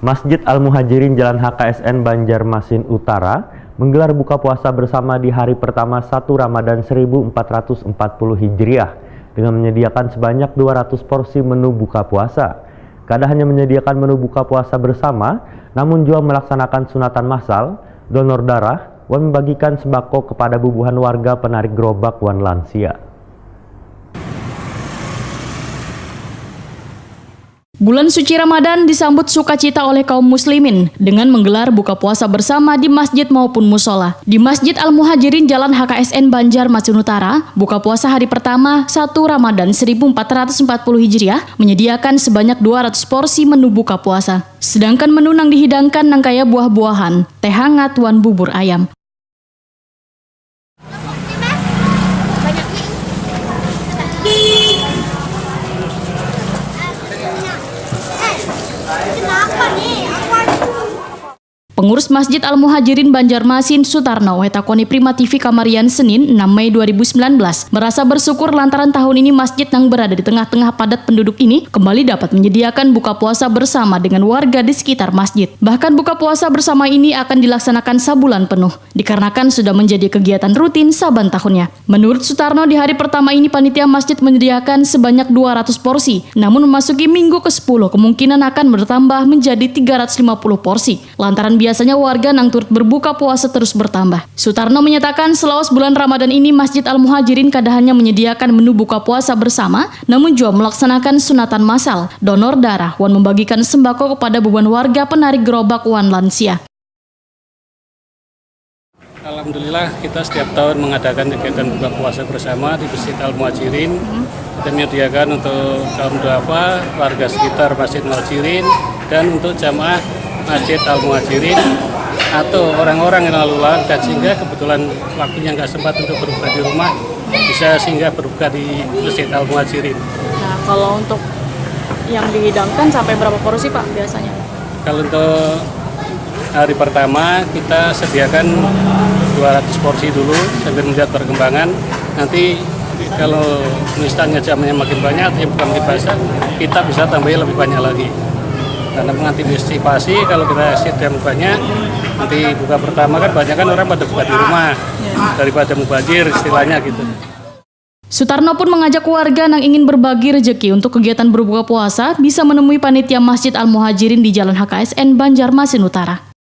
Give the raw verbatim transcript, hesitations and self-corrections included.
Masjid Al-Muhajirin Jalan H K S N Banjarmasin Utara menggelar buka puasa bersama di hari pertama satu Ramadan seribu empat ratus empat puluh Hijriah dengan menyediakan sebanyak dua ratus porsi menu buka puasa. Kada hanya menyediakan menu buka puasa bersama, namun juga melaksanakan sunatan massal, donor darah, wan membagikan sembako kepada bubuhan warga penarik gerobak wan lansia. Bulan suci Ramadan disambut sukacita oleh kaum muslimin dengan menggelar buka puasa bersama di masjid maupun musola. Di Masjid Al-Muhajirin Jalan H K S N Banjarmasin Utara, buka puasa hari pertama satu Ramadan seribu empat ratus empat puluh Hijriah menyediakan sebanyak dua ratus porsi menu buka puasa. Sedangkan menu nang dihidangkan nang kaya buah-buahan, teh hangat, wan bubur ayam. Pengurus Masjid Al-Muhajirin Banjarmasin, Sutarno, wetakoni Prima T V kamarian Senin, enam Mei dua ribu sembilan belas, merasa bersyukur lantaran tahun ini masjid yang berada di tengah-tengah padat penduduk ini kembali dapat menyediakan buka puasa bersama dengan warga di sekitar masjid. Bahkan buka puasa bersama ini akan dilaksanakan sabulan penuh, dikarenakan sudah menjadi kegiatan rutin saban tahunnya. Menurut Sutarno, di hari pertama ini panitia masjid menyediakan sebanyak dua ratus porsi, namun memasuki minggu kesepuluh kemungkinan akan bertambah menjadi tiga ratus lima puluh porsi, lantaran biasanya warga nang turut berbuka puasa terus bertambah. Sutarno menyatakan, selawas bulan Ramadan ini, Masjid Al-Muhajirin kada hanya menyediakan menu buka puasa bersama, namun juga melaksanakan sunatan massal, donor darah, wan membagikan sembako kepada bubuhan warga penarik gerobak wan lansia. Alhamdulillah, kita setiap tahun mengadakan kegiatan buka puasa bersama di Masjid Al Muhajirin. Kita menyediakan untuk kaum duafa, warga sekitar Masjid Muhajirin, dan untuk jamaah Masjid Al Muhajirin atau orang-orang yang lalu lalang dan sehingga kebetulan waktunya nggak sempat untuk berbuka di rumah, bisa singgah berbuka di Masjid Al Muhajirin. Nah, kalau untuk yang dihidangkan sampai berapa porsi, Pak, biasanya? Kalau untuk hari pertama kita sediakan dua ratus porsi dulu sambil melihat perkembangan. Nanti kalau misalnya jamnya makin banyak atau bukan makin basah, kita bisa tambahin lebih banyak lagi. Karena mengantisipasi kalau kita sediakan banyak, nanti buka pertama kan banyak kan orang pada buka di rumah daripada mubazir istilahnya gitu. Sutarno pun mengajak warga nang ingin berbagi rezeki untuk kegiatan berbuka puasa bisa menemui panitia Masjid Al Muhajirin di Jalan H K S N Banjarmasin Utara.